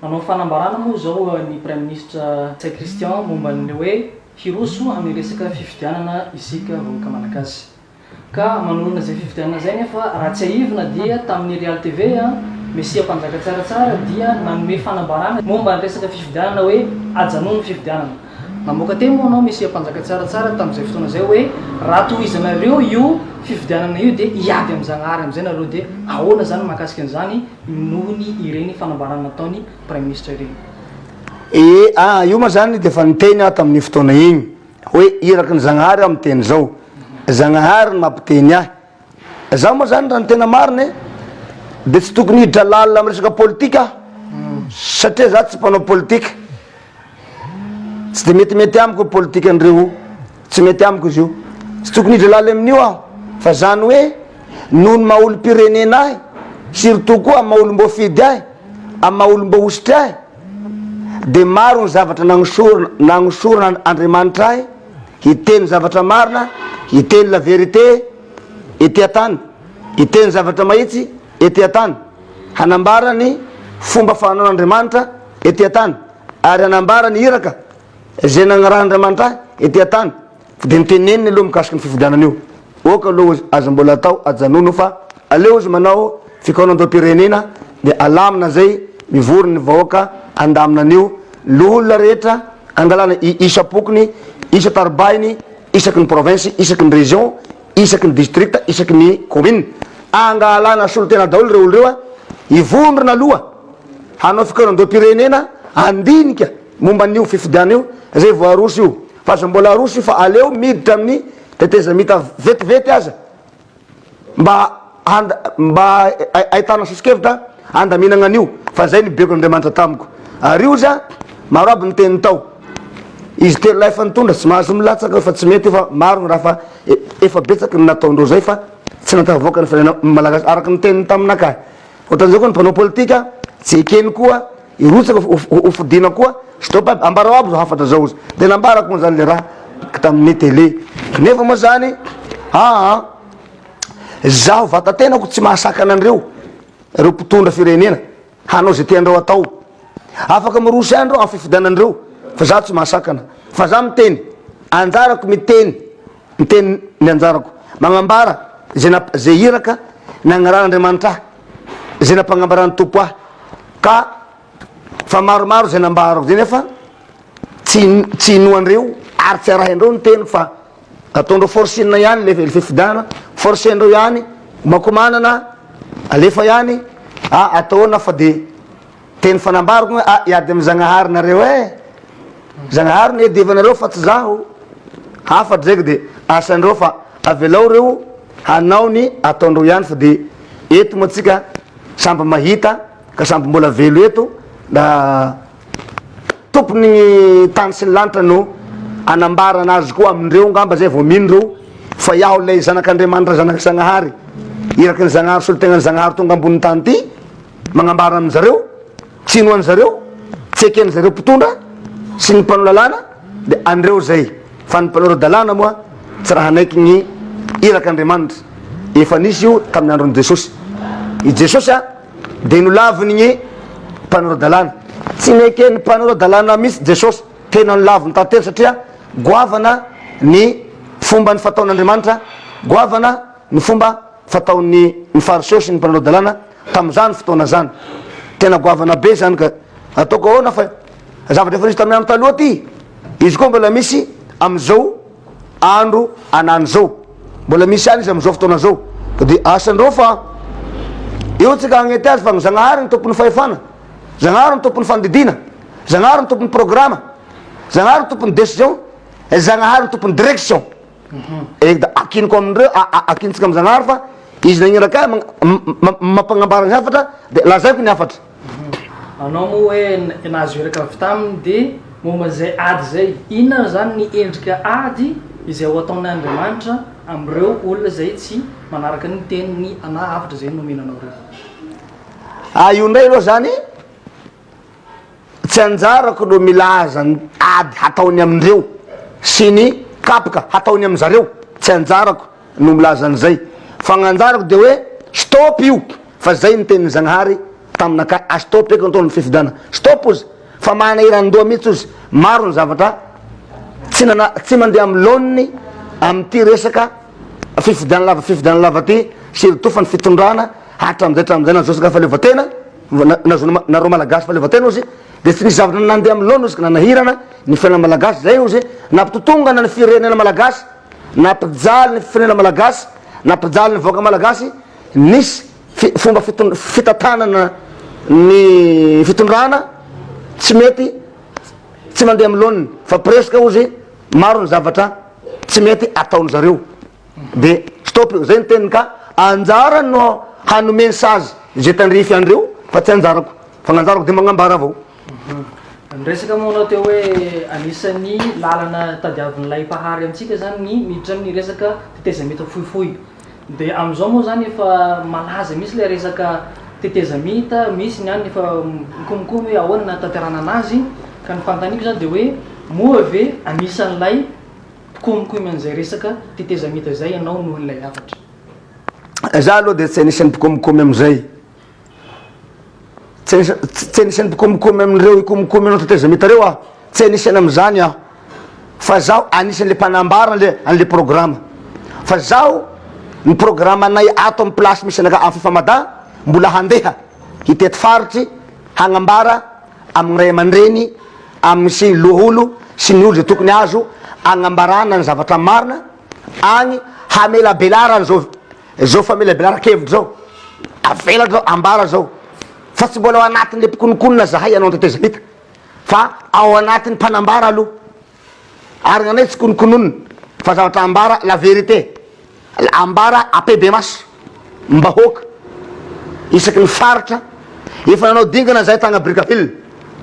Nanao fanambarana moa izao ny Praiminisitra Ntsay Christian momba ny hoe hiroso amin'ny resaka fifidianana isika vahoaka Malagasy. Ka manoloana izay fifidianana izay nefa raha tsiahivina dia tamin'ny Real TV, Mesia Mpanjaka Tsaratsara dia nanome fanambarana momba ny resaka fifidianana hoe ajanony ny fifidianana. Namoaka teny moa anao Mesia Mpanjaka Tsaratsara tamin'izay fotoana izay hoe raha tohizanareo io fifidianana io dia hiady amin'i Zagnahary amin'izay nareo dia ahoana izany mahakasika an'izany noho ny ireny fanambarana nataony Praiminisitra ireny? Ee, aa io moa zany dia efa niteny aho tamin'iny fotoana iny hoe iraky ny Zagnahary aho miteny zao. Zagnahary no mampiteny ahy. Zaho moa zany raha ny tena marina e, dia tsy tokony hiditra lalina amin'ny resaka politika aho satria za tsy mpanao politika. Tsy dia metimety amiko io politikan'ireo io, tsy mety amiko izy io. Tsy tokony hiditra lalina amin'io aho fa zany hoe noho ny maha olom-pirenena ahy, surtout koa amin'ny maha olom-boafidy ahy, amin'ny maha olom-boahosotry ahy dia maro ny zavatra nagnosorana nagnosorana Andriamanitra ahy hiteny zavatra marina, hiteny la vérité ety an-tany, hiteny zavatra mahitsy ety an-tany, hanambara ny fomba fanaon'Andriamanitra ety an-tany ary hanambara ny iraka izay nagnarahan'Andriamanitra ahy ety an-tany. Fa dia niteneniny aloha mikasika ny fifidianana io. Oka aloha ozy aza mbola atao ajanony fa aleo ozy manao fikaonandoham-pirenena dia alamina zay mivory ny vahoaka andamina an'io loholona rehetra angalana isam-pokony isa-tarobahiny isaky ny province isaky ny région isaky ny district isaky ny commune angalana solontena daholo ireo olo ireo a hivondrona aloha hanao fikaonandoham-pirenena andinika momba an'io fifidianana io zay vao aroso io Fa aza mbola aroso io fa aleo miditra amin'ny tetezamita vetivety aza mba and mba ahitana soso-kevitra handaminagna an'io fa zay ny bekon'Andriamanitra tamiko. Ary io za maro aby ny teny tao. Izy telolahy efa nitondra tsy mahazo milatsaka fa tsy mety io fa maro ny raha fa efa betsaky ny nataondreo zay fa tsy natavoaka ny firenena malagasy araka ny teniny taminakahy. Ohatran'izao koa ny mpanao politika tsy ekeny koa hirotsaka ho fidiana koa stop aby ambarao aby zao hafatra zao ozy de nambarako moa zany le raha tamin'ny tele nefa moa zany aa zaho vatatenako tsy mahasakana an'ireo reo mpitondra firenena hanao zay tiandreo atao afaka miroso ihany reo amin'ny fifidianandreo fa zaho tsy mahasakana fa za miteny anjarako miteny Miteny ny anjarako. Magnambara izay nap izay iraka nagnarahan'Andriamanitra ahy, izay nampanambaran'ny Tompo ahy. Ka fa maromaro izay nambarako izay nefa tsy tsy inoandreo ary tsy arahin-dreo ny teniko fa ataondreo forcing ihany le le fifidianana, forcen-dreo ihany, omakomanana, alefa ihany, ah atao ahoana fa de Teny fanambarako hoe ah hiady amin'i Zagnahary nareo eh! Zagnahary no iadivanareo fa tsy zaho. Hafatra zay ka de asanreo fa avelao reo hanao ny ataondreo ihany fa de eto moa tsika samby mahita ka samby mbola velo eto da tompon'ny tany sy ny lanitra no anambarana azy koa amindreo ngamba zay vao mino reo fa iaho lay zanak'Andriamanitra zanak'i Zagnahary iraky ny Zagnahary solontegnan'i Zagnahary tonga ambonin'ny tany ty Magnambara amin zareo, tsy inoan zareo, tsy eken zareo mpitondra sy ny mpanao lalàna de andreo zay fa ny mpanao dalàna moa tsy raha hanaiky ny irak Andriamanitra. Efa nisy io tamin'ny andron'i Jesosy. I Jesosy a de nolaviny ny mpanora dalàna. Tsy neken'ny mpanora dalàna mihitsy Jesosy, tena nolaviny tanteraka satria goavana ny fomba ny fataon'Andriamanitra, goavana ny fomba fataon'ny ny fariseo sy ny mpanora dalàna Tamin'izany fotoana izany. Tena goavana be izany ka ataoko ahoana fa zavatra efa nisy tamin'ny andro taloha ity, izy koa mbola misy amin'izao andro anany izao. Mbola misy ihany izy amin'izao fotoana izao. Ka dia asan'ireo fa eo tsika hagnety azy fa ny Zagnahary ny tompon'ny fahefana, Zagnahary ny tompon'ny fandidiana, Zagnahary ny tompon'ny programa, Zagnahary ny tompon'ny décision, Zagnahary ny tompon'ny direction. Eh, da akiniko amindreo, akintsika am Zagnahary fa izy nagniraka ahy mampagnambara ny hafatra de lazaiko ny hafatra. Anao moa hoe nahazo iraka avy taminy de momba izay ady izay, inona zany ny endrika ady izay ho ataon'Andriamanitra amin'ireo olona izay tsy manaraka ny teniny na hafatra izay nomena anao ireo? Ah, io ndray aloha zany Tsy anjarako no milaza ny ady hataony amindreo sy ny kapoka hataony aminjareo, tsy anjarako no milaza an'izay, fa gn'anjarako de hoe stop io fa zay ny tenin'i Zagnahary. taminakahy a stop eky atao ny fifidianana stop ozy fa manahiran-doha mihitsy ozy maro ny zavatra tsy nana tsy mandeha amin'ny laoniny amin'ity resaka fifidianana lava fifidianana lava ty surtout fa ny fitondrana hatramin'izay hatramin'izay nahazoasaka fahaleovantena nahazoana nareo malagasy fahaleovantena ozy de tsy nisy zavatra nandeha amin'ny laoniny ozy ka nanahirana ny fiainana malagasy zay ozy nampitotongana ny firenena malagasy nampijaly ny firenena malagasy nampijaly ny vahoaka malagasy nisy fomba fitantanana ny fitondrana tsy mety tsy mandeha amin'ny laoniny fa presque ozy maro ny zavatra tsy mety ataony zareo de stop io zay ny teniny ka anjarany no hanome ny sazy zay tandrify andreo fa tsy anjarako fa gn'anjarako de magnambara avao. Niresaka moa anao teo hoe anisan'ny lalana tadiavin'ilay Mpahary amintsika zany ny miditra amin'ny resaka tetezamita fohifohy. Dia amin'izao moa zany efa malaza mihitsy ilay resaka tetezamita, misy ny any efa mikomikomy hoe ahoana ny hanatanterahana anazy, ka ny fanontaniako zany dia hoe moa ve anisan'ilay mpikomikomy an'izay resaka tetezamita izay ianao noho ilay hafatra? Za aloha dia tsy anisan'ny mpikomikomy amin'izay. Tsy tsy anisan'ny mpikomokomy amin'ireo hikomikomy anao tetezamita ireo aho, tsy anisan'ny amin'izany aho, fa zaho anisan'le mpanambara an'le an'le programa, fa zaho ny programanay ato amin'ny place misy anakahy amin'ny Fifamada mbola handeha hitety faritry hagnambara amin'ny ray aman-dreny amin'ny sy loholo sy ny olo zay tokony azo agnambarana ny zavatra marina agny hamelabelarana zao Zao famelabelaran-kevitra zao, avelatra zao, ambara zao, fa tsy mbola ao anatin'le mpikononkonona zahay hanao ny tetezamita, fa ao anatin'ny mpanambara aloha, ary gn'anay tsy kononkononina, fa zavatra ambara la vérité, ambara ampahibemaso, mbahoaka, isaky ny faritra, efa nanao dingana zahay tagny Brickaville,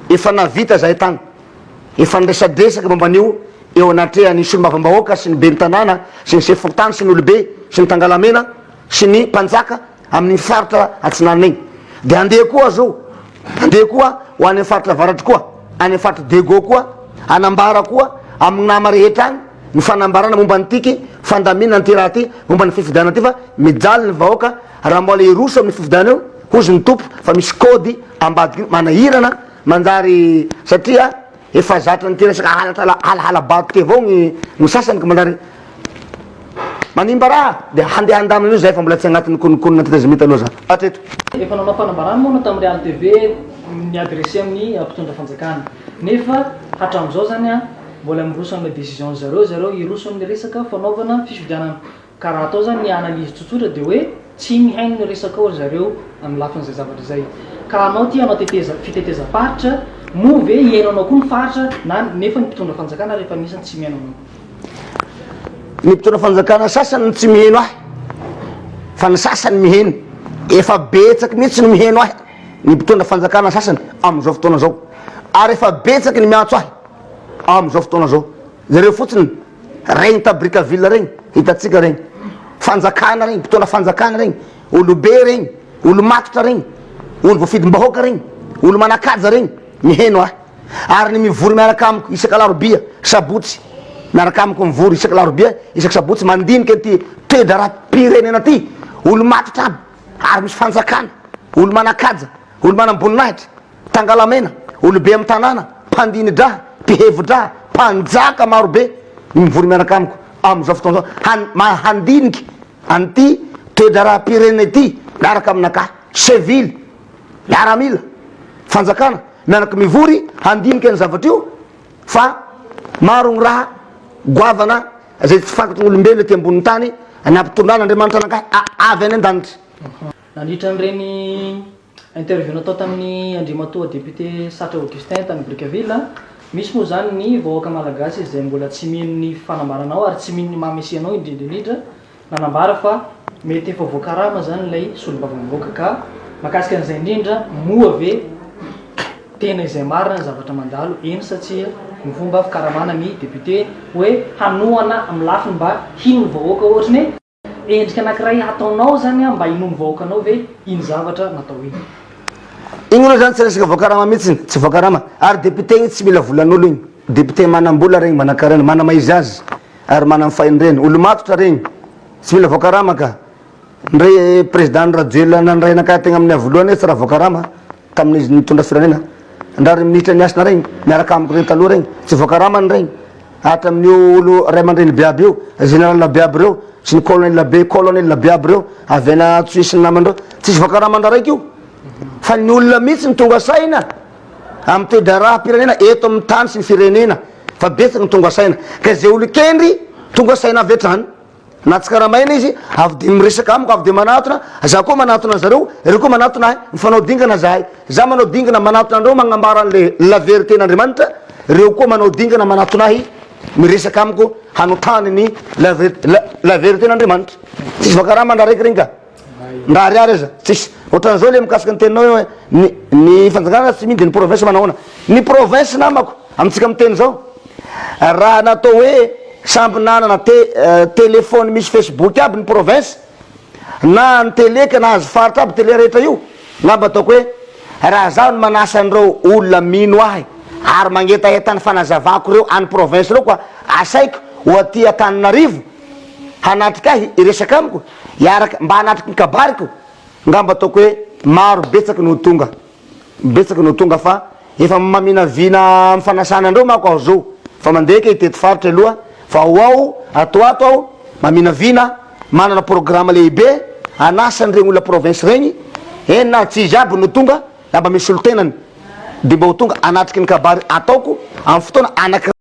efa navita zahay tagny. Efa niresadresaka momba an'io eo anatrehan'ny solombavambahoaka sy ny ben'ny tanàna sy ny sefo fokontany sy ny olobe sy ny tangalamena sy ny mpanjaka amin'iny faritra atsinanana iny. Dia handeha koa zao, handeha koa ho any amin'ny faritra avaratry koa, any amin'ny faritra Diego koa, hanambara koa amin'ny nama rehetra any ny fanambarana momba an'ity fandaminana an'ity raha ity, momba ny fifidianana ity fa mijaly ny vahoaka raha mbola hiroso amin'ny fifidianana io, hozy ny Tompo fa misy kôdy ambadika io manahirana. Manjary satria efa zatra an'ity resaka halatra halahala-bato ty avao ny ny sasany ka manjary manimba raha de handeha handamina an'io zahay fa mbola tsy agnatin'ny kononkonona tetezamita aloha za hatreto. Efa nanao fanambarana moa anao tamin'ny Real TV ni-adresser amin'ny mpitondra fanjakana. Nefa hatramin'izao zany an, mbola miroso amin'ilay décision-ny zareo zareo hiroso amin'ny resaka fanaovana fifidianana. Ka raha atao zany ny analyse tsotsotra dia hoe tsy mihaino ny resakao ry zareo amin'ny lafin'izay zavatra izay. Ka anao ty hanao teteza fitetezam-paritra, moa ve hihaino anao koa ny faritra na nefa ny mpitondra fanjakana rehefa anisany tsy mihaino anao? Ny mpitondra fanjakana sasany no tsy miheno ahy fa ny sasany miheno. Efa betsaky mihitsy no miheno ahy ny mpitondra fanjakana sasany amin'izao fotoana izao. Ary efa betsaky ny miantso ahy amin'izao fotoana izao. Jereo fotsiny Regny ta Brickaville regny, hitantsika regny, fanjakana regny, mpitondra fanjakana regny, olobe regny, olo matotra regny, olo voafidim-bahoaka regny, olo manan-kaja regny, miheno ahy. Ary ny mivory miaraka amiko isaka alarobia, sabotsy, miaraka amiko mivory isaka alarobia, isaka sabotsy, mandinika an'ity toe-draharaham-pirenena ty, olo matotra aby, ary misy fanjakana, olo manan-kaja, olo manam-boninahitra. Tangalamena, olobe amin'ny tanàna, mpandini-draha, mpihevi-draha, mpanjaka marobe no mivory miaraka amiko amin'izao fotoana izao han, ma, handinika an'ity toe-draharaham-pirenena ity miaraka aminakahy, sevily, miaramila, fanjakana, miaraka mivory handinika ny zavatra io fa maro ny raha goavana izay tsy fantatry ny olombelona ety ambonin'ny tany nampitondran'Andriamanitra anakahy avy any an-danitra. Nandritra an'ireny Interview natao tamin'ny Andriamatoa Député Satra Augustin tany Brickaville, misy moa izany ny vahoaka Malagasy izay mbola tsy mino ny fanambaranao ary tsy mino ny maha Mesia anao indrindra indrindra, nanambara fa mety efa voakarama izany ilay solombavambahoaka ka mahakasika an'izay indrindra moa ve tena izay marina ny zavatra mandalo eny sa tsia ny fomba fikaramana ny député hoe hanohana amin'ny lafiny mba hino ny vahoaka ohatry ny Endrika anakiray hataonao zany an mba hinoan'ny vahoakanao ve iny zavatra natao iny? Igny aloha zany tsy resaka voakarama mihitsiny, tsy voakarama, ary député igny tsy mila volan'olo igny, député manambola regny, manankarena, manamaizy azy, ary manam fahendrena, olo matotra regny, tsy mila voakarama ka, ndre président Rajoelina nandray anakahy tegna amin'ny voalohany tsy raha voakarama. tamin'izy nitondra firenena. Ndra ry minisitra ny hasina regny miaraka amiko regny taloha regny tsy voakaramany regny. Hatramin'io olo ray aman-dreny be aby io, général be aby reo sy ny colonel be colonel be aby reo avy any Antsohihy sy ny namany reo, tsisy voakarama ndra raiky io. Fa ny olona mihitsy no tonga saina amin'ny toe-draharaham-pirenena eto amin'ny tany sy ny firenena fa betsaka ny tonga saina. Ka izay olon-kendry tonga saina avy hatrany. Na tsy karamaina izy, avy dia miresaka amiko, avy dia manatona, za koa manatona an'zareo, ireo koa manatona ahy, mifanao dingana zahay, za manao dingana manatona an'ireo magnambara an'le la vérité n'Andriamanitra, ireo koa manao dingana manatona ahy, miresaka amiko, hanontany ny la la vérité n'Andriamanitra. Tsisy vakarama ndra raiky regny ka. Ndra ariary aza, tsisy. Ohatran'izao le mikasika ny teninao hoe ny ny fanjakana tsy mino de ny province manahoana? Ny province namako, amintsika miteny zao, raha natao hoe samby nanana te telephone misy facebook aby ny province, na ny tele ka nahazo faritra aby tele rehetra io, ngamba ataoko hoe raha zaho no manasa an'ireo olona mino ahy ary mangetaheta ny fanazavako ireo any province ireo koa asaiko ho aty Antananarivo hanatrika ahy hiresaka amiko, hiaraka mba hanatrika ny kabariko, ngamba ataoko hoe maro betsaka no ho tonga. Betsaka no tonga fa efa maminavina am fanasana andreo manko aho zao fa mandeha kay hitety faritra aloha fa ho ao ato ato aho maminavina manana programme lehibe hanasa an'iregny olona province regny eny na tsy izy aby no tonga na mba misy solontenany de mba ho tonga hanatriky ny kabary ataoko am fotoana anakiray.